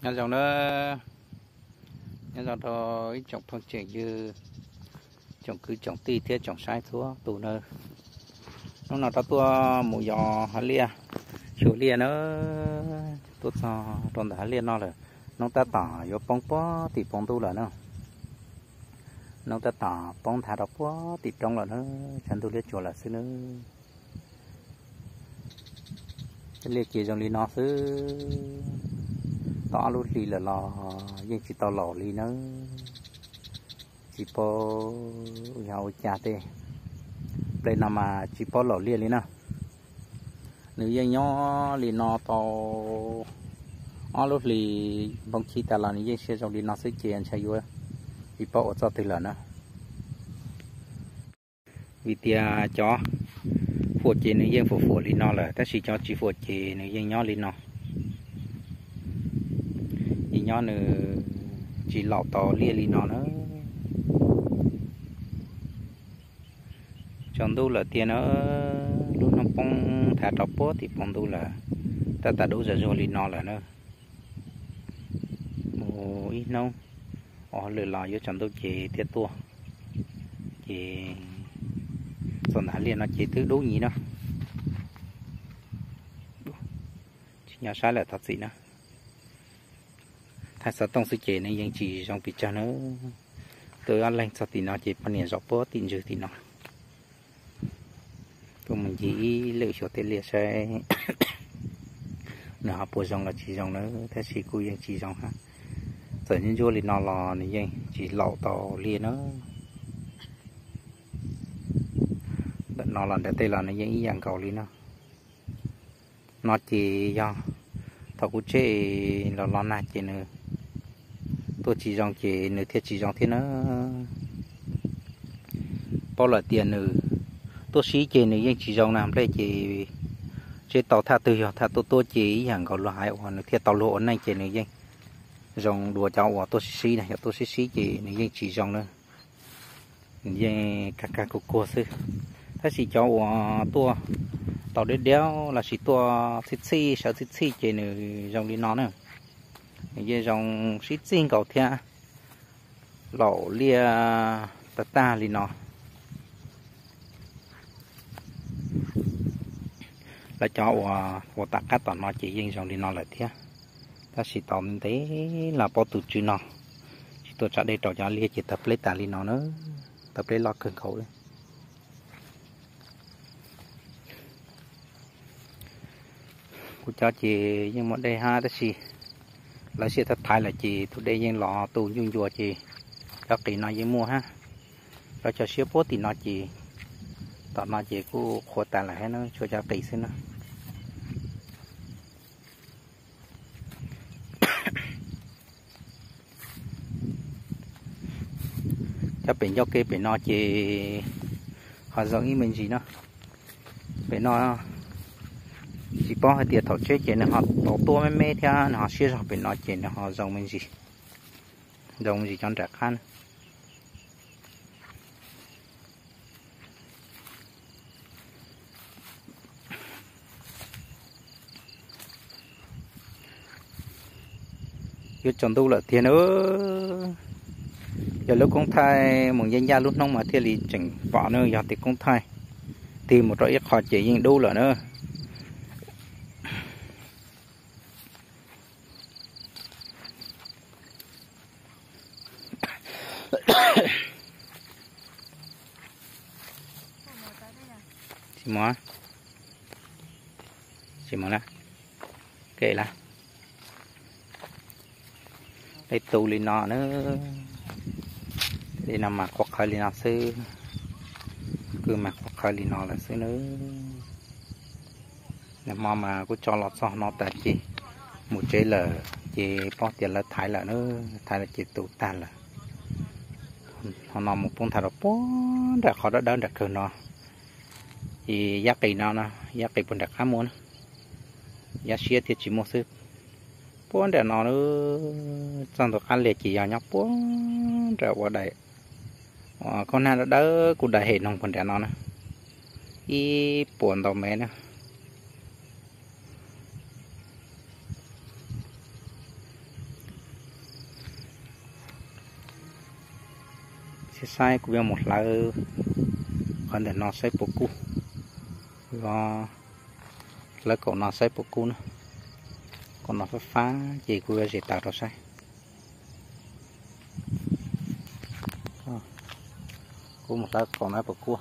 Nyob zoo na, nyob zoo rau ib tsoom phooj tsoom ywg, tsoom kwv tsoom tij thiab tsoom saib txhua tus na. Hnub no rov tuaj mus yos hav liaj, xyuas liaj na. Tuaj txog rau ntawm hav liaj no lawm, hnub tab tom yuav poob puag tim pob ntub lawm na. Hnub tab tom poob nthav rau puag tim roob lawm na, tshav ntuj liab tsuas lawm xwb na. Liaj ces zoo li no xwb, tau ob lub hlis lawm los yeej tsis tau laum li na. Tsis paub yog ua cas tej nplej no mas tsis paub laum liaj li na. Nws yeej nyob li no tau ob lub hlis npoo chiv tas los nws yeej siab zoo li no xwb ces ntshai yuav tsis paub ua txoj twg lawm na. Vim tias cov fuam ces nws yeej fuam fuam li no lawm, tab sis cov tsis fuam ces nws yeej nyob li no. Yeej nyob nws tsis laum tau liaj li no na. Tsaus ntuj lawm tiag na, lub hnub poob nthav rau puag tim pob ntub lawm, tab tom dub zam zuag li no lawm na. Mus ib hnub, ua hauj lwm los yuav tsaus ntuj ces thiaj tuaj, ces txog ntawm hav liaj no ces twb dub nyiv na. Tsis nyob saib lawm thov txim na. Thaij xov tooj xwb ces nws yeej tsis zoo pes tsawg na. Tuaj ob leeg txog tim no ces poj niam zaum puag tim ntswg tim no. Tuaj mus ncig ib lwm xyuas tej liaj saib nws ho puas zoo los tsis zoo na, tab sis kuj yeej tsis zoo hab. Txawm ntsuab ntsuab li no los nws yeej tsis laum tau liaj na. Ntawm no los nram tej los nws yeej ib yam nkaus li no. No ces yog thaum kuv tseb los los nag ces nws tuaj tsis zoo ces nws thiaj tsis zoo thiab na. Paub lawm tias nws tuaj sib ces nws yeej tsis zoo na, nplej ces tseb tau thaj twg yog thaj tuaj tuaj ces ib yam nkaus luag hais uas nws thiaj tau luag ua neej ces nws yeej zoo dua cov uas tuaj sib sib na, yog tuaj sib sib ces nws yeej tsis zoo na. Nws yeej kag kag kuag kuag xwb. Tab sis cov uas tuaj tau deb deb lossis tuaj txhij txhij sawv txhij txhij ces nws zoo li no na. Nws yeej zoo sib txig nkaus thiab laum liaj tag tag li no. Lawv cov uas ua tom qab tom no ces yeej zoo li no lawm thiab. Tab sis tau ntev los paub tus tswv no tsis tuaj tsa dej rau cov liaj ces tawg pleb tas li no na, tawg pleb loj kawg nkaus li. Kuv cov ces yeej muaj dej hab tab sis lawv siab thaiv thaiv lawm ces tus dej yeej los tu ncuj ncua ces cov qis no yeej muaj hab. Cov cov siab puab tim no ces tom no ces kuj qhuav tas lawm hab na, tshuav cov qis xwb na. Cov pem ncauj ke pem no ces ho zoo ib me ntsis na. Pem no tsis paub hais tias thaum tseb ces nws ho tau tuaj me me thiab nws ho siab zog, pem no ces nws ho zoo me ntsis, zoo me ntsis cov nram qab na. Yuav tsaus ntuj lawm tiag na. Yog lub koob thaij mus ncaj ncaj lub hnub mas thiaj li tseem pom na, yog tias koob thaij tig mus rau ib qho ces yeej dub lawm na. Tsis muaj, tsis muaj na, kev lawm. Dej tu li no na, li no mas qhuav qhawv li no xwb, kwj mas qhuav qhawv li no lawm xwb na. Nag hmo mas kuj tso los txog no tas ces mus tsev lawm ces paub tias lawv thaiv lawm na, thaiv lawm ces tu tag lawm. Hmo no mus poob nthav rau puag nram qhov dawb dawb nram kawg no, ces yab qis no, yab qis puag nram qab muaj na, yab siab thiaj tsis muaj xwb. Puag nram no txog ntua qab liag ces yog nyob puag nram ua daim, koj nag dawb dawb kuj daim hem noog puag nram no na, ib puas ntau mev na. Saib saib kuv yuav mus hlawv qhov ntawm no saib puas kub. Kuv yuav hlawv kaum no saib puas kub na. Kaum no fab fab ces kuv yuav zes taws rau saib. Kuv mus hlawv kaum no puas kub.